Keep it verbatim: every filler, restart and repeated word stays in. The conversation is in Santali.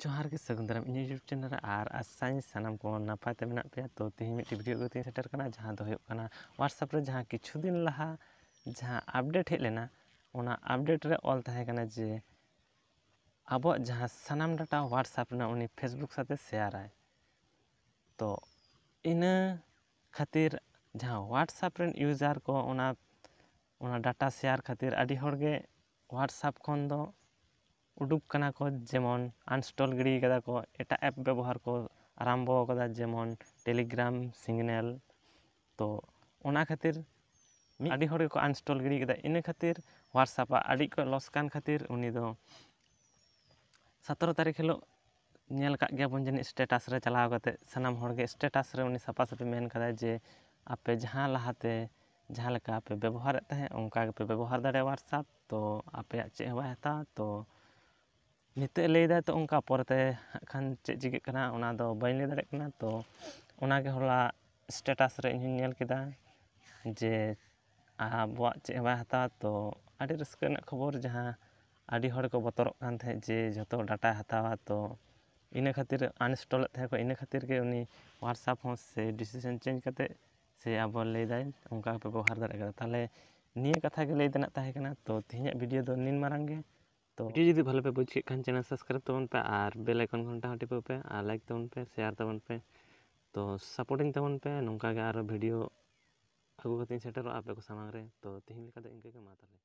ᱡᱚᱦᱟᱨ ᱜᱮ, ᱥᱟᱹᱜᱩᱱ ᱫᱟᱨᱟᱢ ᱤᱧᱟᱹᱜ YouTube ᱪᱮᱱᱮᱞ ᱨᱮ᱾ ᱟᱨ ᱟᱥᱟᱧ ᱥᱟᱱᱟᱢ ᱠᱚ ᱱᱟᱯᱟᱭ ᱛᱮ ᱢᱮᱱᱟᱜ ᱯᱮᱭᱟ᱾ ᱛᱚ ᱛᱮᱦᱮᱧ ᱢᱤᱫᱴᱤᱡ ᱵᱷᱤᱰᱤᱭᱳ ᱟᱹᱜᱩ ᱠᱟᱛᱮᱧ ᱥᱮᱴᱮᱨ ᱠᱟᱱᱟ, ᱡᱟᱦᱟᱸ ᱫᱚ ᱦᱩᱭᱩᱜ ᱠᱟᱱᱟ WhatsApp ᱨᱮ ᱡᱟᱦᱟᱸ ᱠᱤᱪᱷᱩ ᱫᱤᱱ ᱞᱟᱦᱟ ᱡᱟᱦᱟᱸ ᱟᱯᱰᱮᱴ ᱦᱮᱡ ᱞᱮᱱᱟ, ᱚᱱᱟ ᱟᱯᱰᱮᱴ ᱨᱮ ᱚᱞ ᱛᱟᱦᱮᱸ ᱠᱟᱱᱟ ᱡᱮ ᱟᱵᱚᱣᱟᱜ ᱡᱟᱦᱟᱸ ᱥᱟᱱᱟᱢ ᱰᱟᱴᱟ WhatsApp ᱨᱮᱱᱟᱜ ᱩᱱᱤ Facebook ᱥᱟᱛᱮ ᱥᱮᱭᱟᱨᱟᱭ᱾ ᱛᱚ ᱤᱱᱟᱹ ᱠᱷᱟᱹᱛᱤᱨ ᱡᱟᱦᱟᱸ WhatsApp ᱨᱮᱱ ᱤᱭᱩᱡᱟᱨ ᱠᱚ ᱚᱱᱟ ᱚᱱᱟ ᱰᱟᱴᱟ ᱥᱮᱭᱟᱨ ᱠᱷᱟᱹᱛᱤᱨ ᱟᱹᱰᱤ ᱦᱚᱲ ᱜᱮ WhatsApp ᱠᱷᱚᱱ ᱫᱚ ᱩᱰᱩᱠ ᱠᱟᱱᱟ ᱠᱚ, ᱡᱮᱢᱚᱱ ᱟᱱᱥᱴᱚᱞ ᱜᱤᱰᱤ ᱠᱟᱫᱟ ᱠᱚ, ᱮᱴᱟᱜ ᱮᱯ ᱵᱮᱵᱚᱦᱟᱨ ᱠᱚ ᱟᱨᱟᱢᱵᱚ ᱠᱟᱫᱟ, ᱡᱮᱢᱚᱱ Telegram, Signal᱾ ᱛᱚ ᱚᱱᱟ ᱠᱷᱟᱹᱛᱤᱨ ᱢᱤᱫ ᱟᱹᱰᱤ ᱦᱚᱲ ᱜᱮᱠᱚ ᱟᱱᱥᱴᱚᱞ ᱜᱤᱰᱤ ᱠᱟᱫᱟ᱾ ᱤᱱᱟᱹ ᱠᱷᱟᱹᱛᱤᱨ WhatsApp ᱟᱜ ᱟᱹᱰᱤ ᱠᱚ ᱞᱚᱥ ᱠᱟᱱ ᱠᱷᱟᱹᱛᱤᱨ ᱩᱱᱤ ᱫᱚ ᱥᱟᱛᱮᱨᱚ ᱛᱟᱹᱨᱤᱠᱷ ᱦᱤᱞᱳᱜ ᱧᱮᱞ ᱠᱟᱜ ᱜᱮᱭᱟᱵᱚᱱ ᱡᱟᱹᱱᱤᱡ, ᱥᱴᱮᱴᱟᱥ ᱨᱮ ᱪᱟᱞᱟᱣ ᱠᱟᱛᱮ ᱥᱟᱱᱟᱢ ᱦᱚᱲᱜᱮ ᱥᱴᱮᱴᱟᱥ ᱨᱮ ᱩᱱᱤ ᱥᱟᱯᱷᱟ ᱥᱟᱹᱯᱷᱤ ᱢᱮᱱ ᱠᱟᱫᱟᱭ ᱡᱮ ᱟᱯᱮ ᱡᱟᱦᱟᱸ ᱞᱟᱦᱟᱛᱮ ᱡᱟᱦᱟᱸ ᱞᱮᱠᱟ ᱯᱮ ᱵᱮᱵᱚᱦᱟᱨᱮᱫ ᱛᱟᱦᱮᱸᱫ ᱚᱱᱠᱟ ᱜᱮᱯᱮ ᱵᱮᱵᱚᱦᱟᱨ ᱫᱟᱲᱮᱭᱟᱜᱼᱟ WhatsApp, ᱛᱚ ᱟᱯᱮᱭᱟᱜ ᱪᱮᱫ ᱦᱚᱸ ᱵᱟᱭ ᱦᱟᱛᱟᱣᱟ᱾ ᱛᱚ ᱱᱤᱛᱚᱜ ᱮ ᱞᱟᱹᱭᱫᱟᱭ ᱛᱚ ᱚᱱᱠᱟ ᱯᱚᱨᱮᱛᱮ ᱦᱟᱸᱜ ᱠᱷᱟᱱ ᱪᱮᱫ ᱪᱤᱠᱟᱹᱜ ᱠᱟᱱᱟ ᱚᱱᱟ ᱫᱚ ᱵᱟᱹᱧ ᱞᱟᱹᱭ ᱫᱟᱲᱮᱭᱟᱜ ᱠᱟᱱᱟ᱾ ᱛᱚ ᱚᱱᱟᱜᱮ ᱦᱚᱞᱟ ᱥᱴᱮᱴᱟᱥ ᱨᱮ ᱤᱧᱦᱚᱧ ᱧᱮᱞ ᱠᱮᱫᱟ ᱡᱮ ᱟᱵᱚᱣᱟᱜ ᱪᱮᱫ ᱦᱚᱸ ᱵᱟᱭ ᱦᱟᱛᱟᱣᱟ᱾ ᱛᱚ ᱟᱹᱰᱤ ᱨᱟᱹᱥᱠᱟᱹ ᱨᱮᱱᱟᱜ ᱠᱷᱚᱵᱚᱨ, ᱡᱟᱦᱟᱸ ᱟᱹᱰᱤ ᱦᱚᱲ ᱠᱚ ᱵᱚᱛᱚᱨᱚᱜ ᱠᱟᱱ ᱛᱟᱦᱮᱸᱫ ᱡᱮ ᱡᱷᱚᱛᱚ ᱰᱟᱴᱟᱭ ᱦᱟᱛᱟᱣᱟ, ᱛᱚ ᱤᱱᱟᱹ ᱠᱷᱟᱹᱛᱤᱨ ᱟᱱᱤᱱᱥᱴᱚᱞᱮᱫ ᱛᱟᱦᱮᱸ ᱠᱚ, ᱤᱱᱟᱹ ᱠᱷᱟᱹᱛᱤᱨ ᱜᱮ ᱩᱱᱤ WhatsApp ᱦᱚᱸ ᱥᱮ ᱰᱤᱥᱤᱥᱮᱱ ᱪᱮᱧᱡᱽ ᱠᱟᱛᱮ ᱥᱮ ᱟᱵᱚ ᱞᱟᱹᱭᱫᱟᱭ ᱚᱱᱠᱟ ᱯᱮ ᱵᱮᱵᱚᱦᱟᱨ ᱫᱟᱲᱮ ᱠᱟᱫᱟ᱾ ᱛᱟᱦᱚᱞᱮ ᱱᱤᱭᱟᱹ ᱠᱟᱛᱷᱟ ᱜᱮ ᱞᱟᱹᱭ ᱛᱮᱱᱟᱜ ᱛᱟᱦᱮᱸ ᱠᱟᱱᱟ᱾ ᱛᱚ ᱛᱮᱦᱮᱧᱟᱜ ᱵᱷᱤᱰᱤᱭᱳ ᱫᱚ ᱱᱤᱱ ᱢᱟᱨᱟᱝ ᱜᱮ᱾ ᱛᱚ ᱵᱷᱤᱰᱤᱭᱳ ᱡᱩᱫᱤ ᱵᱷᱟᱞᱮ ᱯᱮ ᱵᱩᱡᱽ ᱠᱮᱫ ᱠᱷᱟᱱ ᱪᱮᱱᱮᱞ ᱥᱟᱵᱥᱠᱨᱟᱭᱤᱵ ᱛᱟᱵᱚᱱ ᱯᱮ ᱟᱨ ᱵᱮᱞ ᱟᱭᱠᱚᱱ ᱜᱷᱚᱱᱴᱟ ᱦᱚᱸ ᱴᱤᱯᱟᱹᱣ ᱯᱮ ᱟᱨ ᱞᱟᱭᱤᱠ ᱛᱟᱵᱚᱱ ᱯᱮ, ᱥᱮᱭᱟᱨ ᱛᱟᱵᱚᱱ ᱯᱮ᱾ ᱛᱚ ᱥᱟᱯᱳᱨᱴᱤᱧ ᱛᱟᱵᱚᱱ ᱯᱮ, ᱱᱚᱝᱠᱟ ᱜᱮ ᱟᱨᱚ ᱵᱷᱤᱰᱤᱭᱳ ᱟᱹᱜᱩ ᱠᱟᱛᱮᱧ ᱥᱮᱴᱮᱨᱚᱜᱼᱟ ᱟᱯᱮ ᱠᱚ ᱥᱟᱢᱟᱝ ᱨᱮ᱾ ᱛᱚ ᱛᱮᱦᱮᱧ ᱞᱮᱠᱟ ᱫᱚ ᱤᱱᱠᱟᱹ ᱜᱮ, ᱢᱟ ᱛᱟᱦᱚᱞᱮ᱾